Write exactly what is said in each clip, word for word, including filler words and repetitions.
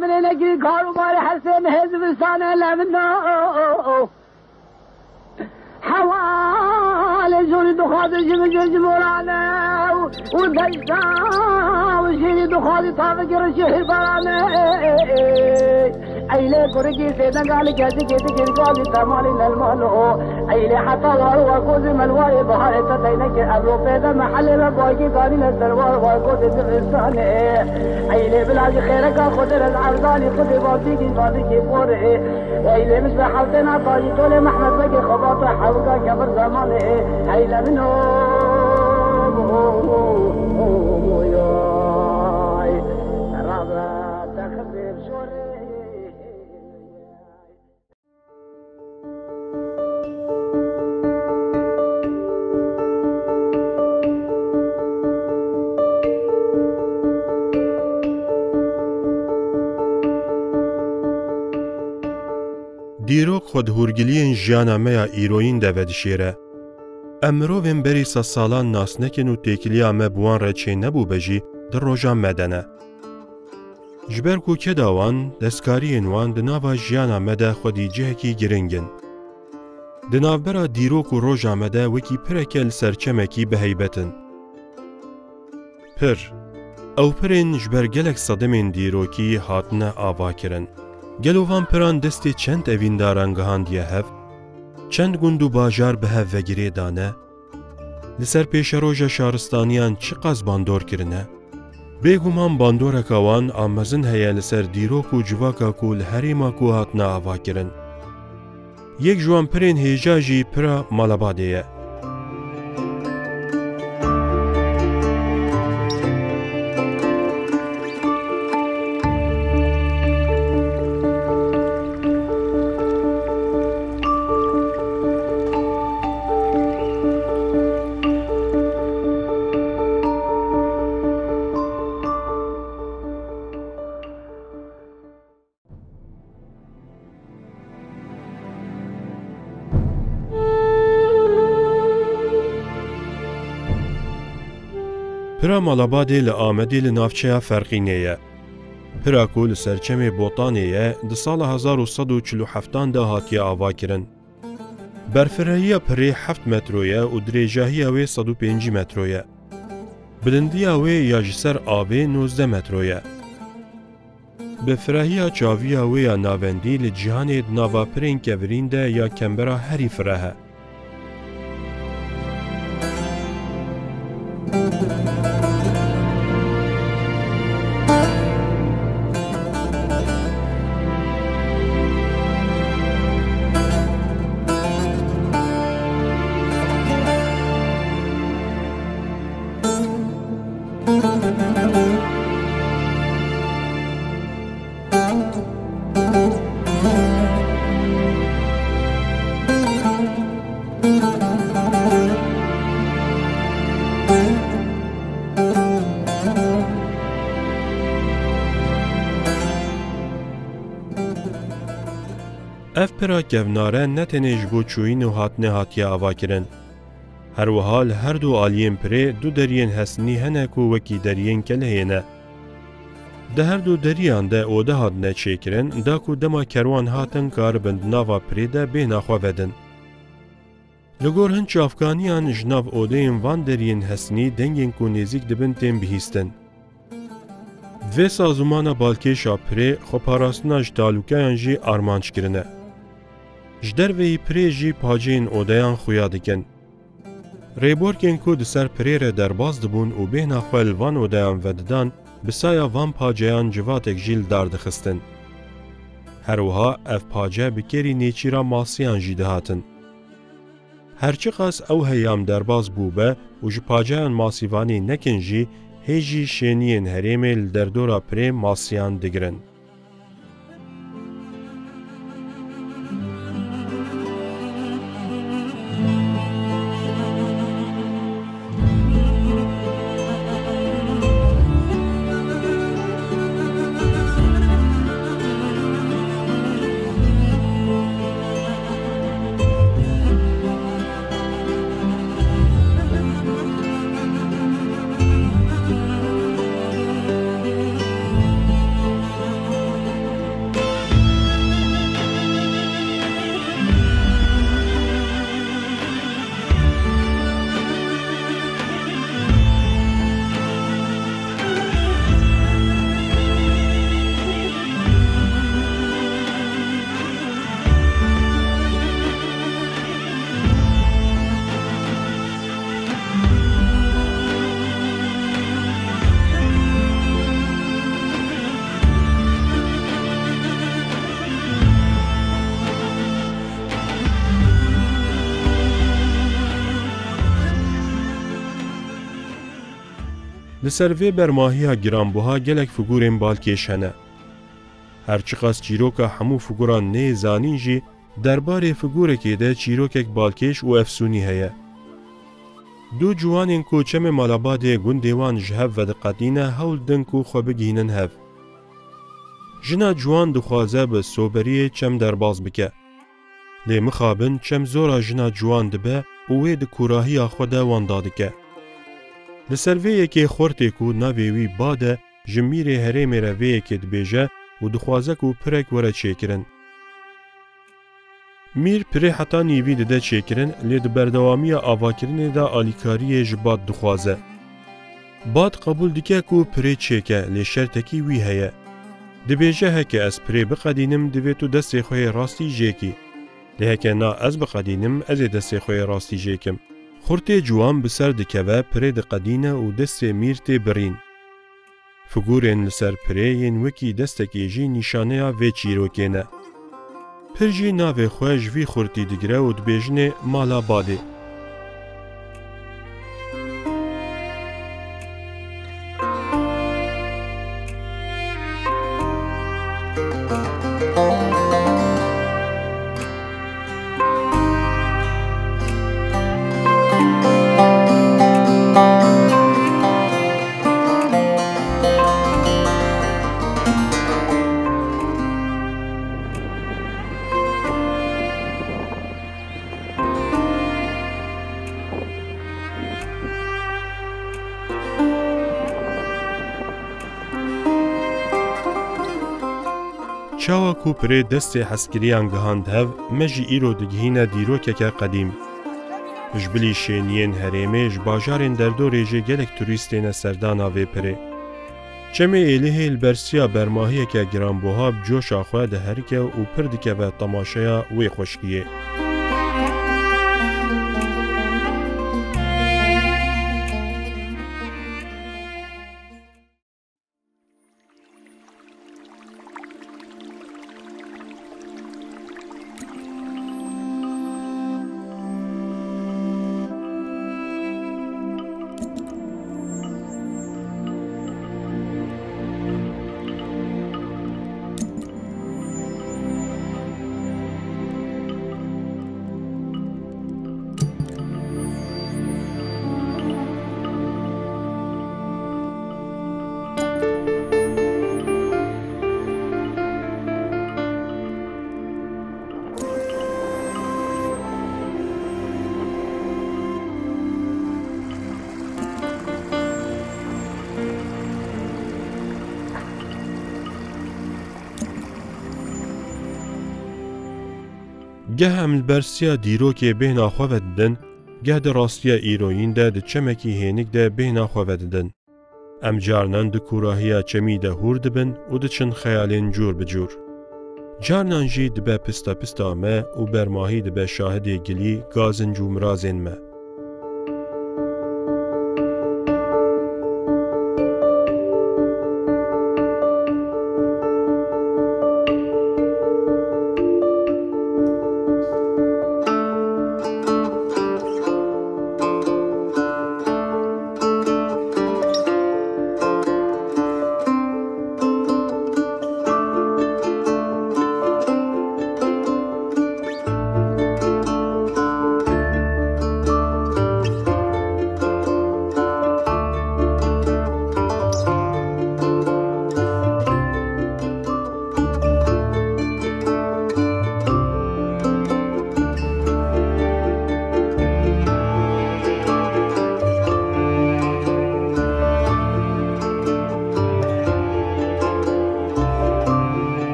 Min ê nekirî kar û barê her sê mehê zivistanê levin o. Hewalê zorî dixwaze ji min jê ji morane û, û dejda û jêrî dixwaze tavekî reşî hîrbarane. Ey lê kurikî sêdenga li kesikê dikir gazî temalî lelmalo. Ey lê heta war wa kozî melwarê biharê te teynekê evro pêde mehelê me bakî danîne serwar wa kozî zivistanê. Ey lê bila jî xêreka Xwedê re ez erdanî xwedê bazîgî bazîgî porê. Ey lê min ji hewtêna tayî tolê Mehmed Begê xebata hewka kevir zemanê. Ey lê min o, o, o, o, o, yay. Rabe te xizê şorê. Dîrok xwe di hûrgiliyên jiyana me ya îroyîn de vedişêre. Em mirovên berî sedsalan nas nekin û têkiliya me bi wan re çênebûbe jî di roja me de ne. Ji ber ku keda wan, destkariyên wan di nava jiyana me de xwedî cihekî giring in. Di navbera dîrok û roja me de wekî pireke li ser çemekî bi heybet in. Pir. Ew pirên ji ber gelek sedemên dîrokî hatine avakirin. Gelo van piran destê çend evîndaran gihandiye hev? Çend gund û bajar bi hev ve girê dane? Li ser pêşeroja şaristaniyan çiqas bandor kirine? Bêguman bandoreka wan a mezin heye li ser dîrok û civaka ku li herêma ku hatine avakirin. Yek ji wan pirên hêja jî pira Malabadê ye. Pira Malabadê li Amedê li navçeya Ferqînê ye. Pira ku li ser çemê Botanê ye, di sala hezar û sed û çil û heftan de hatiye avakirin. Berfirehiya pirê heft metro ye û dirêjahiya wê sed û pêncî metro ye. Bilindiya wê ya ji ser avê nozdeh metro ye. Bi firahiya çaviya wê ya navendî li cîhanê di nava pirên kevirîn de ya kembira herî fireh e. Ev pira kevnare ne tenê ji bo çûyîn û hatinê hatiye avakirin. Her wiha li her du aliyên pirê du deriyên hesnî hene ku wekî deriyên kelehê ne. Di her du deriyan de ode hatine çêkirin, da ku dema kerwan hatin karibin di nava pirê de bêhna xwe vedin. Li gor hin çavkaniyan ji nav odeyên van deriyên hesnî dengên ku nêzîk dibin tên bihîstin. Di vê sazûmana balkêş a pirê xweparastina ji talûkeyan jî armanc kirine. Ji derveyî pirê jî paceyên odeyan xuya dikin. Rêborkên ku di ser pirê re derbas dibûn û bêhna xwe li van odeyan vedidan, bi saya van paceyan civatek jî li dar dixistin. Her wiha ev pace bi kêrî nêçîra masiyan jî dihatin. Her çiqas ew heyam derbas bûbe û ji paceyan masîvanî nekin jî, hê jî şêniyên herêmê li derdora pirê masiyan digirin. Li ser vê bermahiya giranbuha gelek figûrên balkêş hene. Her çiqas çîroka hemû figûran neyê zanîn jî, derbarê figûrekê de çîrokek balkêş û efsûnî heye. Du ciwanên ku çemê Malabadê gundê wan ji hev vediqedîne, hewl didin ku xwe bigihînin hev. Jina ciwan dixwaze bi soberiyê çem derbas bike. Lê mixabin çem zora jina ciwan dibe û wê di kûrahiya xwe de wenda dike. Li ser vê yekê xurtê ku navê wî Bad e, ji mîrê herêmê re vê yekê dibêje û dixwaze ku pirek were çêkirin. Mîr pirê heta nîvî dide çêkirin, lê di berdewamiya avakirinê de alîkariyê ji Bad dixwaze. Bad qebûl dike ku pirê çêke, lê şertekî wî heye. Dibêje, heke ez pirê biqedînim, divê tu destê xwe yê rastî jêkî. Lê heke na ez biqedînim, ez ê destê xwe yê rastî jêkim. Xurtê ciwan bi ser dikeve, pirê diqedîne û destê mîr tê birîn. Figûrên li ser pirê yên wekî destekê jî nîşaneya vê çîrokê ne. Pir jî navê xwe ji vî xurtî digire û dibêjinê Mala Badê. Çawa ku pirê destê hezkiriyan gihand hev, me jî îro digihîne dîrokeke qedîm. Ji bilî şêniyên herêmê ji bajarên derdorê jî gelek turîst têne serdana vê pirê. Çemê Êlihê li bersiya bermahiyeke giranbuha bi coşa xwe diherike û pir dikeve temaşeya wê xweşkiyê. Geh em li bersiya dîrokê bêhna xwe vedidin, geh di rastiya îroyîn de di çemekî hênik de bêhna xwe vedidin. Em carnan di kûrahiya çemî de hûr dibin û diçin xeyalên cûr bi cûr. Carnan jî dibe pista pista me û bermahî dibe şahidê gilî, gazinc û mirazên me.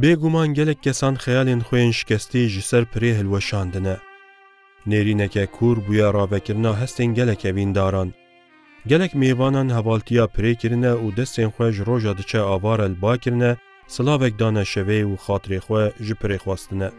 Bêguman gelek kesan xeyalên xwe yên şikestî ji ser pirê hilweşandine. Nêrîneke kûr bûye ravekirina hestên gelek evîndaran. Gelek mêvanan hevaltiya pirê kirine û destên xwe ji roja diçe ava re li ba kirine, silavek dane şevê û xatirê xwe ji pirê xwestine.